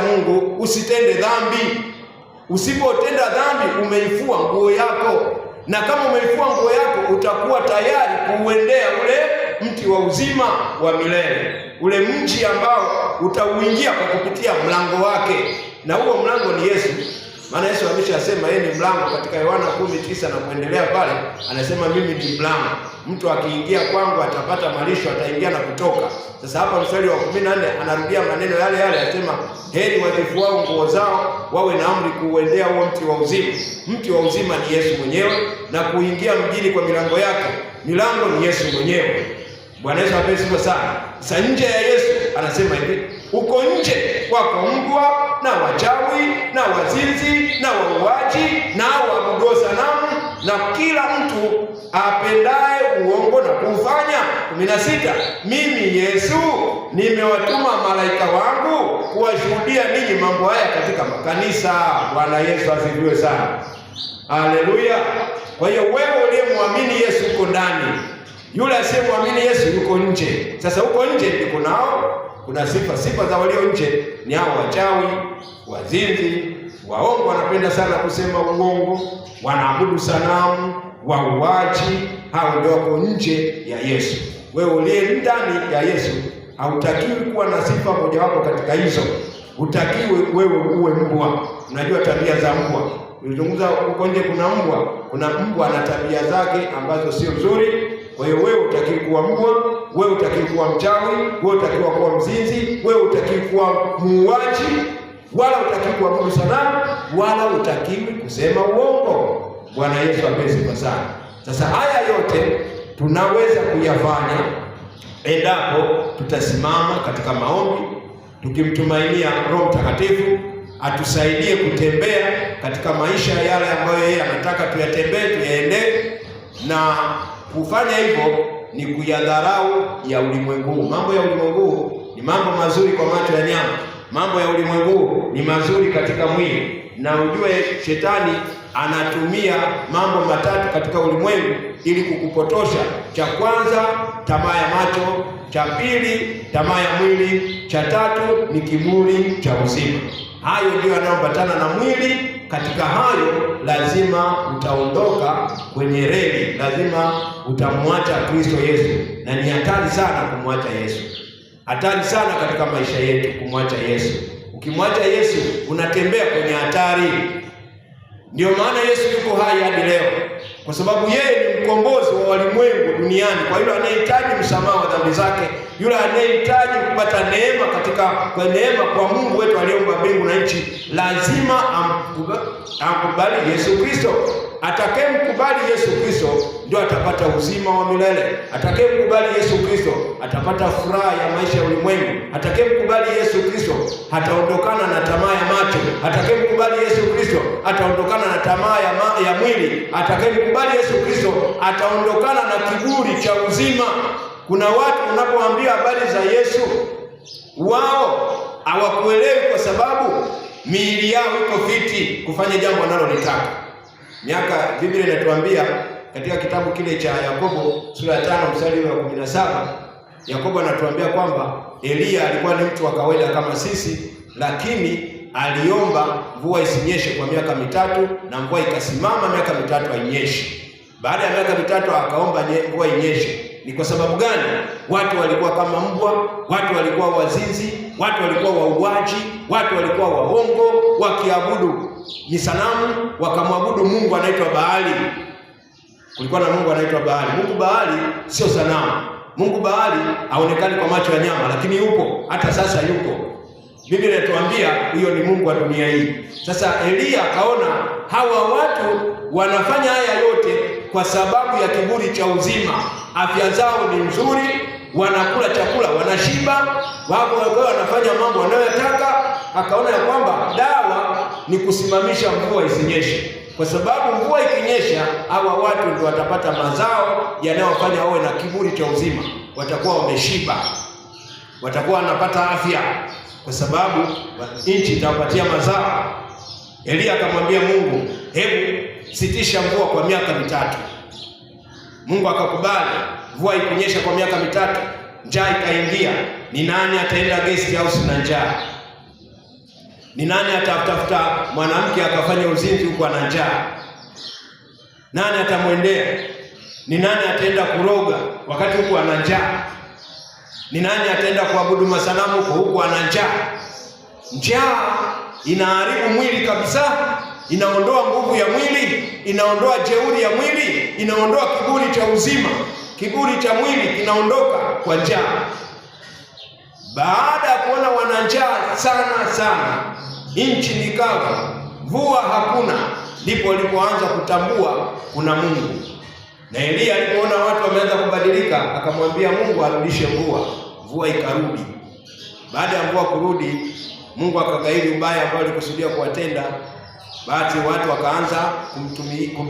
Mungu, usitende dhambi. Usipotenda dhambi, umeifua nguo yako, na kama umeifua nguo yako, utakuwa tayari kuuendea ule mti wa uzima wa milele, ule mji ambao utauingia kwa kupitia mlango wake, na huo mlango ni Yesu. Maana Yesu ameshasema yeye ni mlango katika Yohana 10:9 na kuendelea pale, anasema mimi ni mlango, mtu akiingia kwangu atapata malisho, ataingia na kutoka. Sasa hapa mstari wa 14 anarudia maneno yale yale, anasema heri wazifuao nguo zao, wawe na amri kuuendea huo mti wa uzima. Mti wa uzima ni Yesu mwenyewe, na kuingia mjini kwa milango yake, milango ni Yesu mwenyewe. Bwana Yesu apewe sifa sana. Sasa nje ya Yesu anasema hivi, uko nje wako mbwa na wachawi na wazinzi na wauaji na waabudu sanamu na kila mtu apendaye uongo na kuufanya. 16 mimi Yesu nimewatuma malaika wangu kuwashuhudia ninyi mambo haya katika makanisa. Bwana Yesu asifiwe sana, haleluya. Kwa hiyo wewe uliyemwamini Yesu uko ndani, yule asiyemwamini Yesu yuko nje. Sasa huko nje ndiko nao kuna sifa. Sifa za walio nje ni hao wachawi, wazinzi, waongo, wanapenda sana kusema uongo, wanaabudu sanamu, wauaji. Hao ndio wako nje ya Yesu. Wewe uliye ndani ya Yesu hautakiwi kuwa na sifa mojawapo katika hizo. Hutakiwi wewe uwe mbwa. Unajua tabia za mbwa, ulizungumza huko nje, kuna mbwa, kuna mbwa ana tabia zake ambazo sio nzuri. Kwa hiyo wewe hutakiwi kuwa mbwa, wewe hutakiwi kuwa mchawi, wewe hutakiwa kuwa mzinzi, wewe hutakiwi kuwa muuaji, wala hutakiwi kuabudu sanamu, wala hutakiwi kusema uongo. Bwana Yesu apewe sifa sana. Sasa haya yote tunaweza kuyafanya endapo tutasimama katika maombi tukimtumainia Roho Mtakatifu atusaidie kutembea katika maisha yale ambayo yeye anataka tuyatembee, tuyaendee. Na kufanya hivyo ni kuyadharau ya ulimwengu huu. Mambo ya ulimwengu huu ni mambo mazuri kwa macho ya nyama, mambo ya ulimwengu huu ni mazuri katika mwili. Na ujue shetani anatumia mambo matatu katika ulimwengu ili kukupotosha. Cha kwanza, tamaa ya macho; cha pili, tamaa ya mwili; cha tatu ni kiburi cha uzima. Hayo ndiyo yanayoambatana na mwili. Katika hayo lazima utaondoka kwenye reli, lazima utamwacha Kristo Yesu, na ni hatari sana kumwacha Yesu, hatari sana katika maisha yetu kumwacha Yesu. Ukimwacha Yesu unatembea kwenye hatari. Ndiyo maana Yesu yuko hai hadi leo, kwa sababu yeye ni mkombozi wa walimwengu duniani. Kwa yule anayehitaji msamaha wa dhambi zake, yule anayehitaji kupata neema katika kwa neema kwa Mungu wetu aliyeumba mbingu na nchi, lazima amkubali Yesu Kristo. Atakayemkubali Yesu Kristo ndio atapata uzima wa milele. Atakayemkubali Yesu Kristo atapata furaha ya maisha ya ulimwengu. Atakayemkubali Yesu Kristo hataondokana na tamaa ya macho. Atakayemkubali Yesu Kristo ataondokana na tamaa ya mwili. Atakayemkubali Yesu Kristo ataondokana na kiburi cha uzima. Kuna watu unapoambia habari za Yesu wao hawakuelewi, kwa sababu miili yao iko fiti kufanya jambo wanalolitaka. Miaka Biblia inatuambia katika kitabu kile cha Yakobo sura ya 5 mstari wa 17, Yakobo anatuambia kwamba Eliya alikuwa ni mtu wa kawaida kama sisi, lakini aliomba mvua isinyeshe kwa miaka mitatu na mvua ikasimama miaka mitatu hainyeshi. Baada ya miaka mitatu akaomba mvua inyeshe. Ni kwa sababu gani? Watu walikuwa kama mbwa, watu walikuwa wazinzi, watu walikuwa wauaji, watu walikuwa waongo, wakiabudu ni sanamu, wakamwabudu mungu anaitwa Baali. Kulikuwa na mungu anaitwa Baali. Mungu Baali sio sanamu. Mungu Baali haonekani kwa macho ya nyama, lakini yupo, hata sasa yupo. Biblia inatuambia huyo ni mungu wa dunia hii. Sasa Eliya akaona hawa watu wanafanya haya yote kwa sababu ya kiburi cha uzima. Afya zao ni nzuri, wanakula chakula wanashiba, wako wanafanya mambo wanayotaka. Akaona ya kwamba dawa ni kusimamisha mvua isinyeshe, kwa sababu mvua ikinyesha hawa watu ndio watapata mazao yanayofanya wawe na kiburi cha uzima, watakuwa wameshiba, watakuwa wanapata afya, kwa sababu nchi itawapatia mazao. Eliya akamwambia Mungu, hebu sitisha mvua kwa miaka mitatu. Mungu akakubali, mvua ikunyesha kwa miaka mitatu, njaa ikaingia. Ni nani ataenda guest house na njaa? Ni nani atatafuta mwanamke akafanya uzinzi huku ana njaa? Nani atamwendea? Ni nani ataenda kuroga wakati huku ana njaa? Ni nani ataenda kuabudu masanamu huku ana njaa? Njaa inaharibu mwili kabisa, inaondoa nguvu ya mwili, inaondoa jeuri ya mwili, inaondoa kiburi cha uzima. Kiburi cha mwili kinaondoka kwa njaa. Baada ya kuona wana njaa sana sana, nchi ni kavu, mvua hakuna, ndipo walipoanza kutambua kuna Mungu. Na Eliya alipoona watu wameanza kubadilika, akamwambia Mungu arudishe mvua. Mvua ikarudi. Baada ya mvua kurudi, Mungu akagairi ubaya ambao alikusudia kuwatenda. Basi watu wakaanza kumtumia.